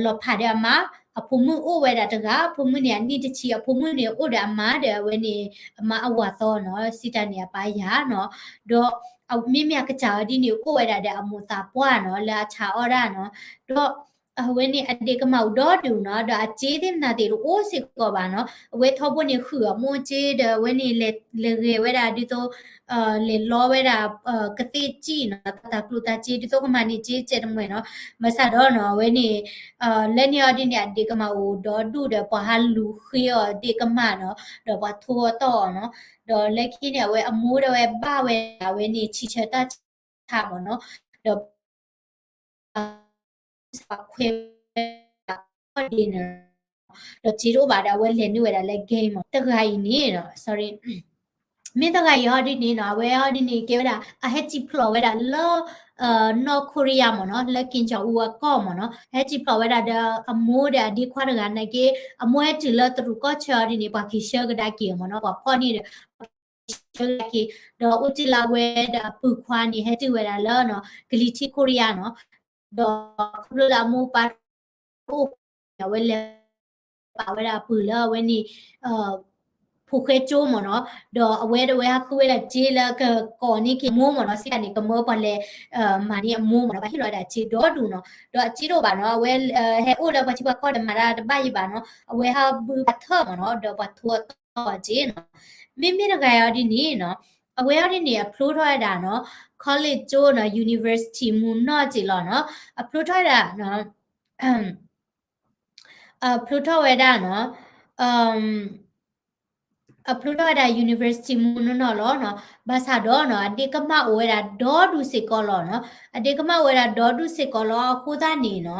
လီၤဖးဒီးအမါ အဖိမုၣ်အိၣ်ဝဲဒၣ်တဂၤ အဖိမုၣ်န့ၣ် အနံၣ်တဆံ အဖိမုၣ်န့ၣ်အိၣ်ဒီးအမါဒီး အဝဲန့ၣ် အမါအဝၤသီနီၤ စံးတၢ်န့ၣ်အပၢ်ယၤနီၤ ဒီး မ့မ့ၢ်အကစၢ်အီၤဒ်န့ၣ် အိၣ်ဝဲဒၣ်ဒီးအမိၢ်သးပှၢ်နီၤ လၢအဆါအီၣ်ဒၣ်နီၤ ဒီး အဝဲန့ၣ်အဒ့ၣ်ကမၢ်အိၣ်ဒီဒူၣ်နီၤ, ဒီးအစ့သ့ၣ်မနုၤသ့ၣ်တအိၣ်စ့ၢ်ကီးဘၣ်နီၤ. အဝဲထီဘိန့ၣ်ဃုာ်အမိၢ်စ့ဒီး အဝဲန့ၣ်လဲၤဂဲၤဝဲဒၣ်ဒ်သိး လဲၤလီဝဲဒၣ် ကသ့ၣ်စံၣ်နီၤ, တၢ်ကျိၣ်တၢ်စ့ ဒ်သိးကမၤန့ၢ်စ့စဲးတမှဲၤနီၤ. ဘၣ်ဆၣ်ဒီးနီၤ အဝဲန့ၣ် လၢန့ၣ်အီၤဒ်န့ၣ် အဒ့ၣ်ကမၢ်အိၣ်ဒီဒူၣ်ဒီး ပှၤဟးလူၤဃ့အီၤဒ့ၣ်ကမၢ်နီၤ, ဒီးပှၤထိအီၤတီၢ်အီၤနီၤ. ဒီးလၢခံန့ၣ် အဝဲအမိၢ်ဒီးဝဲဘၣ်ဝဲဒၣ် အဝဲန့ၣ်ဆံးဆၢတၢ်ဆါမ့ၢ်နီၤ, ဒီး ခွဲဝဲဒၣ် dinner ဒီးစ့တအိၣ်ဘၣ်ဒီး အဝဲလဲၤနုာ်ဝဲဒၣ်လၢ game မ့ၢ်တဂၤအံၤန့ၣ်နီၤ, sorry, မ့ၢ်တဂၤအံၤဟီဒ်န့ၣ်နီၤ, အဝဲဟီဒ်န့ၣ် ကဲဝဲဒၣ် အဟဲစံၣ်ဖျိးဝဲဒၣ်လၢ နီၢ်ခိရံယါမ့ၢ်နီၤ, လၢ ကင်မ်အူ အကီၢ်မ့ၢ်နီၤ, ဟဲစံၣ်ဖျိးဝဲဒၣ်ဒီးအမိၢ်ဒီးအဒ့ခွါတဂၤနာ်က့, အမိၢ်ဟဲတုၤလၢတရူးကီၢ်ဆၢအီၤဒ်န့ၣ် ပှၤက့ၤဆှၢကဒါက့ၤမ့ၢ်နီၤ, ပှၤဖီၣ်န့ၢ်ဒီး က့ၤ, ဒီးအိၣ်တ့ၢ်လၢအဝဲဒီးအပုၢ်ခွါန့ၣ် ဟဲတုၤဝဲဒၣ်လၢ ကလံၤထံးခိရံယါနီၤ, ဒီးခီဖျိလၢအမိၢ်ပၢ်အိၣ် အဝဲလဲၤပာ်ဝဲဒၣ်အပုၢ်လၢအဝဲန့ၣ် ဖိဃဲကၠိမ့ၢ်နီၤ, ဒီးအဝဲဒၣ်ဝဲဟးဃုဝဲဒၣ်စ့လၢကကိးန့ၢ်က့ၤအမိၢ်မ့ၢ်နီၤ, စ့ဒၣ်န့ၣ် ကမၢပှၤလဲၤ မၤန့ၢ်အမိၢ်မ့ၢ်နီၤ, ဘၣ်ဟ့ၣ်လီၤဝဲဒၣ်စ့ဒီဒူၣ်နီၤ, ဒီးအစ့တအိၣ်ဘၣ်နီၤ, အဝဲဟဲအိၣ်လၢပှၤထံပှၤကီၢ်ဒီးမၤတၢ်တဘၣ်ယံၤဘၣ်နီၤ, အဝဲဟးဘုပှၤထၢၣ်မ့ၢ်နီၤ, ဒီးပှၤထိအီၤတီၢ်အီၤစ့နီၤ, မ့မ့ၢ်တဂၤအံၤဒ်န့ၣ်နီၤ, အဝဲအီၤဒ်န့ၣ် အဖျိထီၣ်ဝဲဒၣ်နီၤ, college ကၠိနီၤ, university မူနီၢ်စ့လီၤနီၤ, အဖျိထီၣ်ဝဲဒၣ် အဖျိထီၣ်ဝဲဒၣ်နီၤ, အဖျိထီၣ်ဝဲဒၣ် university မူနီၢ်နီၢ်လီၤနီၤ, ဘၣ်ဆၣ်ဒီးနီၤ အဒ့ၣ်ကမၢ်အိၣ်ဝဲဒၣ်ဒီဒူၣ်စ့ၢ်ကီးလီၤနီၤ, အဒ့ၣ်ကမၢ်အိၣ်ဝဲဒၣ်ဒီဒူၣ်စ့ၢ်ကီးလီၤ, အဃိသတးန့ၣ်နီၤ,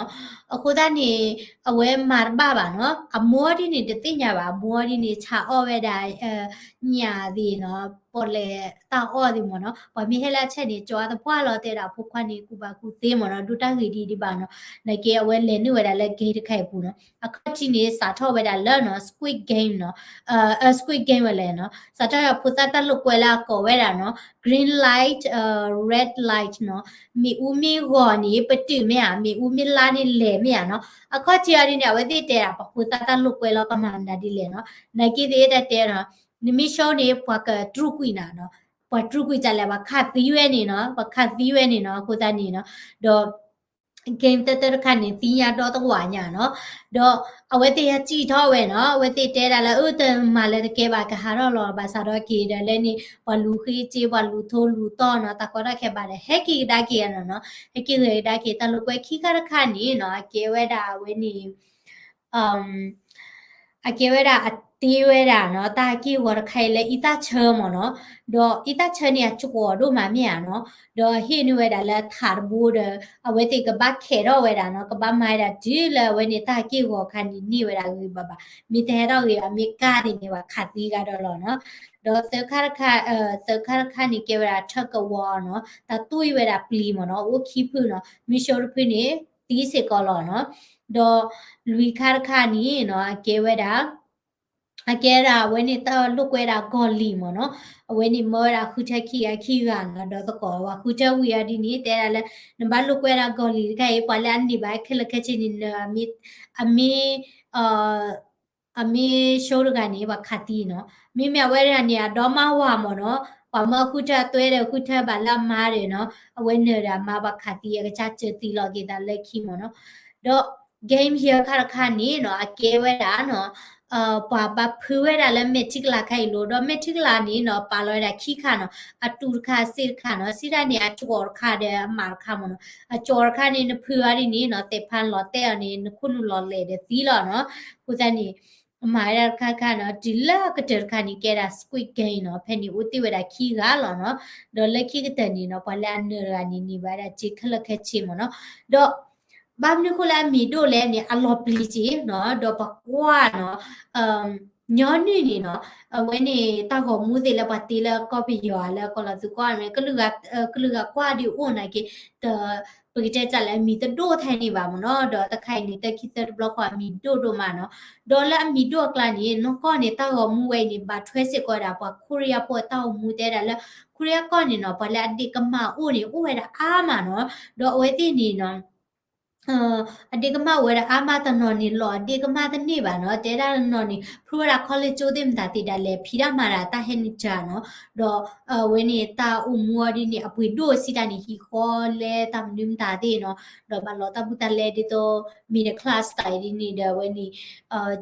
အဃိသတးန့ၣ် အဝဲမၤတဘၣ်ဘၣ်နီၤ, အမိၢ်ဒ်န့ၣ်တသ့ၣ်ညါဘၣ်, အမိၢ်ဒ်န့ၣ် ဆါအီၣ်ဝဲဒၣ် ညၣ်သ့ၣ်နီၤ, ပီၣ်လဲၣ်တၢ်အီၣ်သ့ၣ်မ့ၢ်နီၤ, ပှၤမ့ၢ်ဟဲလၢအဆဲန့ၣ် ကၠီအသပှၢ်လီၤ, တဲဒၣ်အဖိခွါန့ၣ် ကူၣ်ဘၣ်ကူၣ်သ့မ့ၢ်နီၤ, ဒိၣ်တၢ်ဂ့ၤဒ်ဒံးဘၣ်နီၤ, နာ်က့အဝဲလဲၤနုာ်ဝဲဒၣ်လၢ game တခါအံၤအပူၤနီၤ, အခီၣ်ထံးန့ၣ် စးထီၣ်ဝဲဒၣ်လၢနီၤ Squid Game နီၤ, Squid Game ဝဲလဲၣ်နီၤ, စးထီၣ်ဝဲဖိသၣ်တၢ်လိာ်ကွဲလၢအကိးဝဲဒၣ်နီၤ green light, red light နီၤ, မ့ၣ်အူမ့ၢ်ဂီၤန့ၣ် ပတုာ်မ့ၢ်ဧါ, မ့ၣ်အူမ့ၢ်လါန့ၣ်လဲၤမ့ၢ်ဧါနီၤ, အခီၣ်ထံးအီၤဒ်န့ၣ် အဝဲသ့ၣ်တဲဒၣ် ပှၤဖိသၣ်တၢ်လိာ်ကွဲလီၤကမၤမနုၤဒ်လဲၣ်နီၤ, နာ်က့သ့ၣ်တၢ်တဲနီၤ, နမ့ၢ် show န့ၣ် ပှၤကတြူာ်ကွံာ်နၤနီၤ, ပှၤတြူာ်ကွံာ်ဒ်လဲၣ် ပှၤခးသံဝဲန့ၣ်နီၤ, ပှၤခးသံဝဲန့ၣ်နီၤ, အဃိသတးန့ၣ်နီၤ, ဒီး game တၢတၢတခါန့ၣ် သံညါဒီတဝာ်ညါနီၤ, ဒီးအဝဲသ့ၣ်ဟဲစံၣ်ထီၣ်ဝဲနီၤ, အဝဲသ့ၣ်တဲဒၣ်လၢ အၢ တမၤလၢတကဲဘၣ် ကဟးထီၣ်လီၤ, ဘၣ်ဆၣ်ဒီးက့ၤဒီးလၢန့ၣ် ပှၤလူၤဃ့စ့ ပှၤလူၤထိလူၤတီၢ်နီၤ, တၢ်ကီတၢ်ခဲဘၣ်ဒီး ဟဲက့ၤကဒါက့ၤနီၤနီၤ, ဟဲက့ၤဂဲၤကဒါက့ၤ တၢ်လိာ်ကွဲခံခါတခါန့ၣ်နီၤ, အကဲဝဲဒၣ်အဝဲန့ၣ် အကဲဝဲဒၣ်အတ့ဝဲဒၣ်နီၤ, တၢ်ဟးက့ၢ်ဂီၤတခါအံၤလၢအံသၣ်ဆၢမ့ၢ်နီၤ, ဒီးအံသၣ်ဆၢန့ၣ် အကဝီၤဒိၣ်မးမ့ၢ်ဧါနီၤ, ဒီးဟ့ၣ်န့ၢ်ဝဲဒၣ်လၢထးတဘိဒီး အဝဲသ့ၣ်ကဘၣ်ခဲးထီၣ်ဝဲဒၣ်နီၤ, ကဘၣ်မၤဝဲဒၣ်တုၤလၢအဝဲန့ၣ် တၢ်ဟးက့ၢ်ဂီၤခါန့ၣ် န့ၢ်ဝဲဒၣ်ဂ့ၤဘၣ်ဘၣ်, မ့ၢ်တဟဲထီၣ်ဂ့ၤဘၣ် မ့ၢ်ကၢ်သ့ၣ်န့ၣ် ပှၤခးသံဂၤဒီးလီၤနီၤ, ဒီးသၢခါတခါ, သၢခါတခါန့ၣ် ကဲဝဲဒၣ် tug of war နီၤ, တၢ်တွံၢ်ဝဲဒၣ်ပျံၤမ့ၢ်နီၤ, အိၣ်ခံဖုနီၤ, မ့ၢ် show တဖုန့ၣ် သံစ့ၢ်ကီးလီၤနီၤ, ဒီးလွံၢ်ခါတခါန့ၣ်နီၤ, အကဲဝဲဒၣ် အကဲဒၣ်အဝဲန့ၣ် တၢ်လိာ်ကွဲဒၣ်ကီၤလံၤမ့ၢ်နီၤ, အဝဲန့ၣ်မၢဝဲဒၣ်ဃုထၢခံဂၤခံဂၤနီၤ, ဒီးသကိးပှၤဃုထၢဝံၤအီၤဒ်န့ၣ် တဲဒၣ်လၢ နဘၣ်လိာ်ကွဲဒၣ်ကီၤလံၤတခါအံၤ ပှၤလၢအန့ၢ်ဘၣ်ခဲလၢာ်ခဲဆ့န့ၣ် အမ့ၢ် အမ့ၢ် အမ့ၢ် show တဂၤန့ၣ် ပှၤခးသံနီၤ, မ့မ့ၢ်အဝဲဒၣ်န့ၣ် အဒီမါဝၤမ့ၢ်နီၤ, ပှၤမၢဃုထၢအသွဲဒီးဃုထၢဘၣ်လၢအမါဒီးနီၤ, အဝဲနၢၤဒီးအမါ ပှၤခးသံ အကစၢ်စၢသံလီၤက့ၤသးလၢခံမ့ၢ်နီၤ, ဒီး game ယဲၢ်ခါတခါန့ၣ်နီၤ အကဲဝဲဒၣ်နီၤ ပှၤဘၣ်ဖုးဝဲဒၣ်လၢမဲာ်ထံကလၤခါအံၤလီၤ, ဒီးမဲာ်ထံကလၤန့ၣ်နီၤ ပာ်လီၤဝဲဒၣ်ခံခါနီၤ, အတူၢ်တခါ အစ့ၣ်တခါနီၤ, စံးဒၣ်န့ၣ် အကၠီတခါဒီးအမးတခါမ့ၢ်နီၤ, အကၠီတခါန့ၣ် နဖုးအီၤဒ်န့ၣ်နီၤ သဲးဖးလီၤတဲာ်အီၤန့ၣ် နခိၣ်နူာ်လီၤလဲၣ်ဒီးသံလီၤနီၤ, အဃိသတးန့ၣ် အမၤဝဲဒၣ်တခါခါနီၤ, တုၤလၢအကတၢၢ်တခါန့ၣ် ကဲဒၣ် Squid Game နီၤ, ဖဲန့ၣ်အိၣ်တ့ၢ်ဝဲဒၣ်ခံဂၤလီၤနီၤ, ဒီးလၢခံကတၢၢ်န့ၣ်နီၤ ပှၤလၢအနၢၤတဂၤန့ၣ် န့ၢ်ဘၣ်ဒၣ်စ့ခဲလၢာ်ခဲဆ့မ့ၢ်နီၤ, ဒီး ဘၣ်မနုၤဃိလၢအမံၤဒိၣ်လဲၣ်န့ၣ် အလီၤပျံၤစ့ၢ်နီၤ, ဒီးပှၤကွၢ်နီၤ, ညီနုၢ်န့ၣ်နီၤ, အဝဲန့ၣ်တၢ်ဂီၤမူသ့ၣ်လၢပှၤတ့လၢကီၢ်ပယီၤလၢကီၢ်လီၤသူကီၢ်န့ၣ် ကလုာ်ဂၤကွၢ်ဒံးအိၣ်နာ်က့, ပကတဲစးလၢအမံၤတဒိၣ်ထဲန့ၣ်ဘၣ်မ့ၢ်နီၤ, ဒီးတခါအံၤန့ၣ် တၢ်ခံသၢတဘျီဃီအမံၤဒိၣ်ဒိၣ်မးနီၤ, ဒီးလၢအမံၤဒိၣ်အကျါန့ၣ် နီၢ်ကီၢ်န့ၣ် တၢ်ဂီၤမူဝဲအံၤန့ၣ် ဘၣ်ထွဲစ့ၢ်ကီးဝဲဒၣ် ပှၤခိရံယါဖိအတၢ်ဂီၤမူတဲဒၣ်လၢ ခိရံယါကီၢ်န့ၣ်နီၤ ပှၤလၢအဒ့ၣ်ကမၢ်အိၣ်န့ၣ် အိၣ်ဝဲဒၣ်အါမးနီၤ, ဒီးအဝဲသ့ၣ်န့ၣ်နီၤ အဒ့ကမၣ်အိၣ်ဝဲဒၣ်အါမးတနီၤန့ၣ် လီၤအဒ့ကမၣ်တန့ၢ်ဘၣ်နီၤ, တဲဒၣ်တနီၤန့ၣ် ဖျိဝဲဒၣ် college ကၠိသ့ၣ်မတၤသ့ၣ်ဒၣ်လဲာ် ဖံးတၢ်မၤတၢ်တၢ်ဟဲန့ၣ်တၢ်နီၤ, ဒီးအဝဲန့ၣ်တၢ်အိၣ်မူအီၤဒ်န့ၣ် အပှ့ၤဒိၣ်စံးတၢ်န့ၣ် ဟံၣ်ဃီလဲတၢ်မနုၤမတၤသ့ၣ်နီၤ, ဒီးဘၣ်လီၤတၢ်ဘူးတၢ်လဲဒ်သိး middle class တၢ်အံၤဒ်န့ၣ်ဒီး အဝဲန့ၣ်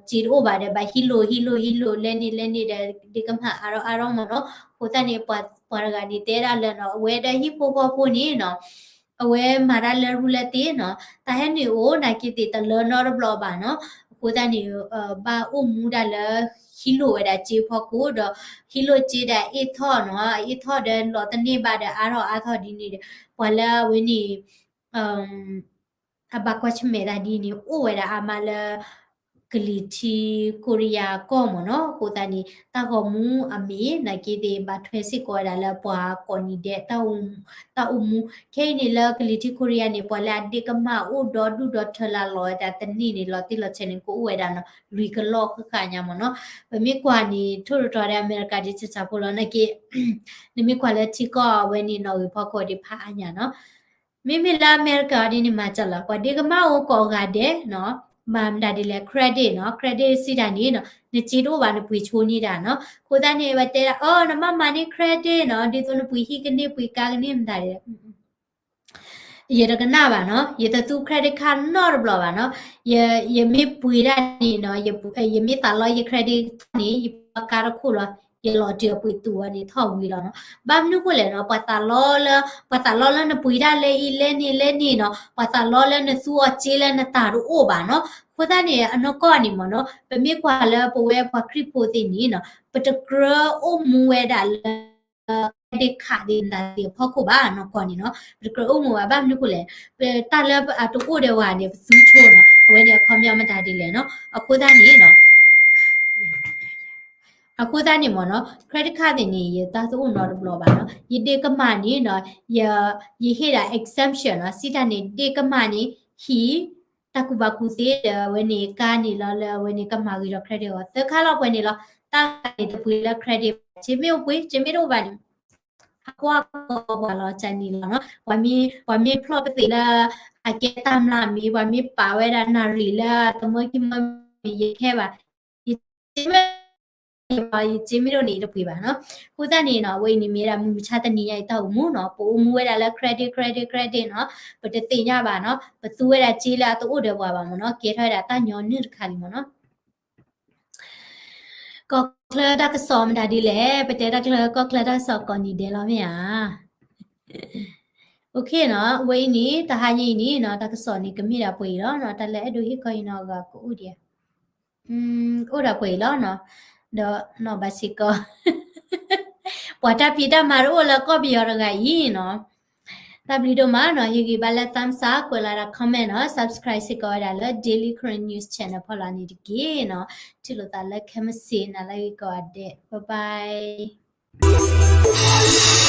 စ့တအိၣ်ဘၣ်ဒီး ဘၣ်ဟံးလိၢ်ဟံးလိၢ်ဟံးလိၢ် လဲန့ၣ်လဲန့ၣ်ဒီး ဒ့ကမၣ်အါထီၣ်အါထီၣ်မ့ၢ်နီၤ, အဃိသတးန့ၣ် ပှၤတဂၤန့ၣ်တဲဒၣ်လၢနီၤ အဝဲဒီးဟံၣ်ဖိဃီဖိန့ၣ်နီၤ အဝဲမၤတၢ်လၢရူလၢသ့ၣ်နီၤ, တၢ်ဟဲနုာ်အိၣ်နာ်က့သ့ၣ်တလၢနီတဘျီဘၣ်နီၤ, အဃိသတးန့ၣ် ဘၣ်အိၣ်မူဒၣ်လၢ ဟံးလိၢ်ဝဲဒၣ်စ့ဖီခိၣ်ဒီး ဟံးလိၢ်စ့ဒီးအ့ၣ်ထီၣ်နီၤ, အ့ၣ်ထီၣ်ဒီးလီၤတန့ၢ်ဘၣ်ဒီးအါထီၣ်အါထီၣ်ဒ်န့ၣ်ဒီး ပှၤလၢအဝဲန့ၣ် အဘၣ်ကွၢ်ဆၢၣ်မဲာ်တၢ်ဒ်န့ၣ် အိၣ်ဝဲဒၣ်အါမးလၢ ကလံၤထံးကိရံယါကီၢ်မ့ၢ်နီၤ, အဃိသတးန့ၣ် တၢ်ဂီၤမူအမ့ၢ်နာ်က့သ့ၣ် ဘၣ်ထွဲစ့ၢ်ကီးဝဲဒၣ်လၢပှၤကိးနံၤဒဲး တၢ်အိၣ်မူ, ခဲအံၤန့ၣ်လၢကလံၤထံးကိရံယါန့ၣ် ပှၤလၢအဒ့ကမၣ်အိၣ်ဒီဒူၣ်ဒီထၢလၢလီၤဝဲဒၣ်တနံၣ်န့ၣ် လီၤတံၢ်လီၤဆဲးန့ၣ် ကအိၣ်ဝဲဒၣ်နီၤ လွံၢ်ကလီၢ်ဃၣ်ဃၣ်ညါမ့ၢ်နီၤ, ပမ့ၢ်ကွၢ်န့ၣ် ထိၣ်တတီၤဒီးအမဲရကၤဒ်ဆၢဆၢဖိလီၤနာ်က့ နမ့ၢ်ကွၢ်လၢထံကီၢ်အဝဲန့ၣ်နီၣ်ဂံၢ်ဖီခိၣ်ဒ်ဖးအါညါနီၤ, မ့မ့ၢ်လၢအမဲရကၤအီၤဒ်န့ၣ် မၤစၢၤလီၤ ပှၤဒ့ကမၣ်အိၣ်ကိးဂၤဒဲးနီၤ, မၤမတၤဒ်လဲၣ် credit နီၤ, credit စံးတၢ်န့ၣ်နီၤ နစ့တအိၣ်ဘၣ် နပှ့ၤဆိန့ၢ်တၢ်နီၤ, အဃိသတးန့ၣ် အဝဲတဲဒၣ် အၢ နဘၣ်မၤန့ၢ် credit နီၤ, ဒ်သိးနပှ့ၤဟံၣ်ကန့ၢ် ပှ့ၤကါကန့ၢ်မတၤဒ်လဲၣ် ယတကနၣ်ဘၣ်နီၤ, ယတသူ credit card နီတဘျီဘၣ်နီၤ, ယမ့ၢ်ပှ့ၤဒၣ်န့ၣ်နီၤ, ယမ့ၢ်သးလီယ credit card န့ၣ် ယပှ့ၤကါတခိၣ်လီၤ, ယလီၤတုၤအပှ့ၤသူၣ်ဝဲန့ၣ်ထီၣ်ဝံၤလီၤနီၤ, ဘၣ်မနုၤဃိလဲၣ်နီၤ, ပှၤသးလီလၢ, ပှၤသးလီလၢနပှ့ၤဒၣ်လၢအံၤလဲန့ၣ်လဲန့ၣ်နီၤ, ပှၤသးလီလၢနသူအီၤစ့လၢနတၢ်တအိၣ်ဘၣ်နီၤ, အဃိသတးန့ၣ် အနီၢ်ကီၢ်န့ၣ်မ့ၢ်နီၤ, ပမ့ၢ်ကွၢ်လၢပဝဲပှၤခရံာ်ဖိသ့ၣ်န့ၣ်နီၤ, ပတကြၢးအိၣ်မူဝဲဒၣ်လၢ credit card သ့ၣ်မတၤသ့ၣ်အဖီခိၣ်ဘၣ်နီၤ, ကီၢ်န့ၣ်နီၤ, ပတကြၢးအိၣ်မူဘၣ် ဘၣ်မနုၤဃိလဲၣ်, ပတၢ်လၢအတအိၣ်ဒီးဝဲန့ၣ် ပသူဆိနီၤ, အဝဲန့ၣ်အခီပညီမတၤဒ်လဲၣ်နီၤ, အဃိသတးန့ၣ်နီၤ, အဃိသတးန့ၣ်မ့ၢ်နီၤ, credit card သ့ၣ်န့ၣ် ယတၢ်သူၣ်အိၣ်နီတဘျီဘၣ်နီၤ, ယဒ့ကမၣ်န့ၣ်နီၤ, ယဟ့ၣ်ဒၣ် exemption နီၤ, စံးတၢ်န့ၣ် ဒ့ကမၣ်န့ၣ် ဟံၣ် တၢ်ကူၣ်ဘၣ်ကူၣ်သ့ဒီး အဝဲန့ၣ်ကါန့ၣ်လီၤလၢအဝဲန့ၣ်ကမၤဂ့ၤဒီး credit အီၤ သၢခါလီၤပှဲၤန့ၣ်လီၤ, တၢ်ဂၤန့ၣ်တပှ့ၤလၢ credit ဘၣ်, စ့မ့ၢ်အိၣ်ပှ့ၤ စ့မ့ၢ်တအိၣ်ဘၣ်န့ၣ် ဟးကွၢ်ကီပှၤလီၤ ကန့ၣ်လီၤနီၤ, ပှၤမ့ၢ်ဖျီၣ်ပသ့ၣ်လၢ အကဲတၢ်မျၢ်မ့ၢ် ပှၤမ့ၢ်ပာ်ဝဲဒၣ်နၣ်ရံၣ်လၢတမၢခံမၢမ့ၢ် ယခဲဘၣ်, ယစ့မ့ၢ် ယစ့မ့ၢ်ဒိၣ်န့ၣ် ယတပှ့ၤဘၣ်နီၤ, အဃိသတးန့ၣ်နီၤ အဝဲအံၤန့ၣ်မ့ၢ်ဒၣ်မုၢ်မဆါတနံၤညါအံၤတၢ်အိၣ်မူနီၤ, ပအိၣ်မူဝဲဒၣ်လၢ credit credit credit နီၤ, ပတသ့ၣ်ညါဘၣ်နီၤ, ပသူဝဲဒၣ်စ့လၢအတအိၣ်ဒီးပှၤဘၣ်မ့ၢ်နီၤ, ကဲထီၣ်ဝဲဒၣ်တၢ်ညီနုၢ်တခါလံမ့ၢ်နီၤ. ကီၢ်ချၢတၢ်ကစီၣ်မတၤဒ်လဲၣ်, ပတဲတၢ်ချၢ ကီၢ်ချၢတၢ်ကစီၣ်ကိးနံၤဒဲးလီၤမ့ၢ်ဧါ. OK နီၤ, အဝဲအံၤန့ၣ် တဟါညါအံၤန့ၣ်နီၤ တၢ်ကစီၣ်န့ၣ် ကမ့ၢ်ဒၣ်ပှဲၤအံၤလီၤနီၤ, တၢ်လၢအဲၣ်ဒိးဟ့ၣ်ခီအံၤနီၤ အဂၤကအိၣ်ဒံးဧါ, အိၣ်ဒၣ်ပှဲၤအံၤလီၤနီၤ, ဒီးနီၢ်ဘၣ်စ့ၢ်ကီး ပှၤတၢ်ဖံးတၢ်မၤတအိၣ်လၢကီၢ်ပယီၤတဂၤအံၤနီၤ. တၢ်ဘျုးဒိၣ်မးနီၤ, ဟ့ၣ်ဂံၢ်ဘါလၢ thumbs up ကွဲးလီၤဒၣ် comment နီၤ, subscribe စ့ၢ်ကီးဝဲဒၣ်လၢ Daily Karen News Channel ဖီလာ်န့ၣ်တက့ၢ်နီၤ. ထံၣ်လိာ်သးလၢခဲမုၢ်ဆ့ၣ် နၤလၢဂ့ၤကိးဂၤဒဲး, bye bye.